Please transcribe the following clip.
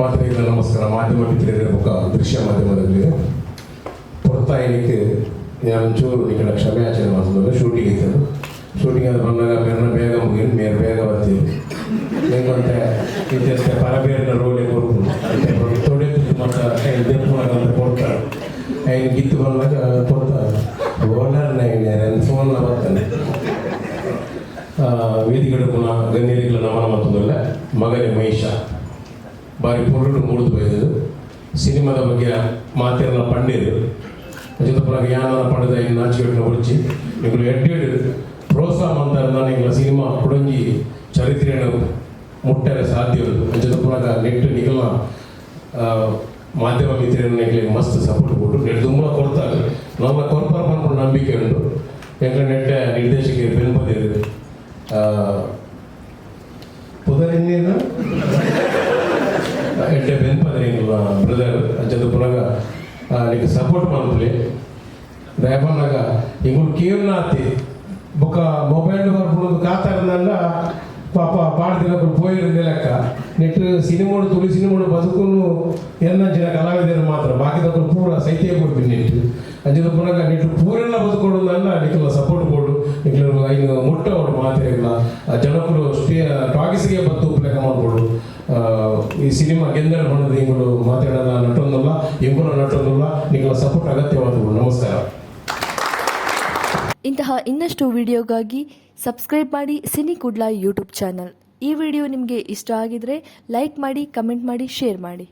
ಮಾತ್ರೆಗಳ ನಮಸ್ಕಾರ. ಮಾಧ್ಯಮ ಮಿತ್ರರ ಬೊಕ್ಕ ದೃಶ್ಯ ಮಾಧ್ಯಮದಲ್ಲಿ ಪೊರ್ತಾಯಿನಿಕ್ ನಾನು ಒಂಚೂರು ನಿಕಲ ಕ್ಷಮೆ ಆಚರಣೆ ಮಾಡ್ತದೆ. ಶೂಟಿಂಗ್ ಇತ್ತು. ಶೂಟಿಂಗ್ ಆದ ಬಂದಾಗ ಮೇರ್ನ ಬೇಗ ಮುಗಿದು ಮೇರ್ ಬೇಗ ಬರ್ತೀವಿ. ಹೆಂಗಂತೆ ಇತ್ಯಸ್ತೆ ಪರಬೇರಿನ ರೋಲೆ ಕೊರ್ಪುಂಡು. ತೊಡೆ ಮತ್ತು ದೆಪ್ಪುನಾಗ ಅಂತ ಕೊಡ್ತಾರೆ. ಐನ್ ಗಿತ್ತು ಬಂದಾಗ ಕೊಡ್ತಾರೆ. ಓನರ್ ನೈನ್ ಫೋನ್ ಬರ್ತಾನೆ. ವೇದಿಕೆ ಪುನಃ ಗಣ್ಯರಿಗಳ ನಮನ ಮತ್ತೊಂದಲ್ಲ. ಮಗನೇ ಮಹೇಶ ಬಾರಿ ಪೊರ್ಲುಡು ಮೂಡುದು ಬೈದದು. ಸಿನಿಮಾದ ಬಗ್ಗೆ ಮಾತೆಲ್ಲ ಪಂಡೇರು. ಜೊತೆ ಪುನಃ ಯಾನನ ಪಡೆದ ಇನ್ನು ನಾಚಿಕೆಟ್ಟಿನ ಒಡಿಚಿ ನಿಗಳು ಎಡ್ಡೆಡ್ ಪ್ರೋತ್ಸಾಹ ಮಂತಾರೆ. ನಾನು ಎಂಗ್ಲ ಸಿನಿಮಾ ಕುಡಂಜಿ ಚರಿತ್ರೆಯನ್ನು ಮುಟ್ಟರೆ ಸಾಧ್ಯ ಉಂಟು. ಅಂಚದ ಪುನಃ ನೆಟ್ ನಿಗಲ ಮಾಧ್ಯಮ ಮಿತ್ರರನ್ನು ನಿಗಳಿಗೆ ಮಸ್ತ್ ಸಪೋರ್ಟ್ ಕೊಟ್ಟು ನೆಟ್ ದುಂಬಲ ಕೊಡ್ತಾರೆ. ನಮ್ಮ ಕೊರ್ಪರ ಪನ್ಪುನ ನಂಬಿಕೆ ಉಂಟು. ಎಂಕ್ಲ ನೆಟ್ಟ ನಿರ್ದೇಶಕರು ಬೆನ್ಪದೇರು ಪುದರ್ ಇನ್ನೇನು ಎಡ್ಡೆ ಬೆನ್ಪದ್ರೆ ಎಂಗ್ಲ ಬ್ರದರ್. ಅಂಚದ ಪುನಗ ನಿಕ್ ಸಪೋರ್ಟ್ ಮನ್ಪುಲೆ. ದಯಪನ್ನಾಗ ಎಂಕುಲು ಕೇರ್ನಾತಿ ಬೊಕ್ಕ ಮೊಬೈಲ್ ಬರ್ಪುನದು ಕಾತಾರನಲ್ಲ. ಪಾಪ ಪಾಡ್ದಿನಕುಲು ಪೋಯಿರಂದೆ ಲೆಕ್ಕ. ನೆಟ್ ಸಿನಿಮೋಡು, ತುಳು ಸಿನಿಮೋಡು ಬದುಕುನು ಎನ್ನಂಚಿನ ಕಲಾವಿದರು ಮಾತ್ರ. ಬಾಕಿದಕುಲು ಪೂರ ಸೈತ್ಯ ಕೊಡ್ಪಿ ನೆಟ್. ಅಂಚದ ಪುನಗ ನೆಟ್ ಪೂರೆಲ್ಲ ಬದುಕೊಡು ಅಂಡ ನಿಕ್ಲ ಸಪೋರ್ಟ್ ಕೊಡು. ನಿಕ್ಲ ಐನು ಮುಟ್ಟವಡು ಮಾತೆರೆಗ್ಲ. ಜನಕುಲು ಸ್ಟೇ ಟಾಕೀಸ್ಗೆ ಬತ್ತು ಉಪ್ಪುಲೆಕ ಮಲ್ಪೊಡು. ಈ ಸಿನಿಮಾ ಗೆಂದಡ ಬಣ್ಣದ ಎಂಕುಲು ಮಾತಾಡೋಣ ನಟೊಂದುಲ್ಲ, ಎಂಕುಲು ನಟೊಂದುಲ್ಲ. ನಿಕ್ಲ ಸಪೋರ್ಟ್ ಅಗತ್ಯವಾದ. ನಮಸ್ಕಾರ. ಇಂತಹ ಇನ್ನಷ್ಟು ವಿಡಿಯೋಗಾಗಿ ಸಬ್ಸ್ಕ್ರೈಬ್ ಮಾಡಿ cine Kudla YouTube channel. ಈ ವಿಡಿಯೋ ನಿಮಗೆ ಇಷ್ಟ ಆಗಿದ್ರೆ ಲೈಕ್ ಮಾಡಿ, ಕಮೆಂಟ್ ಮಾಡಿ, ಶೇರ್ ಮಾಡಿ.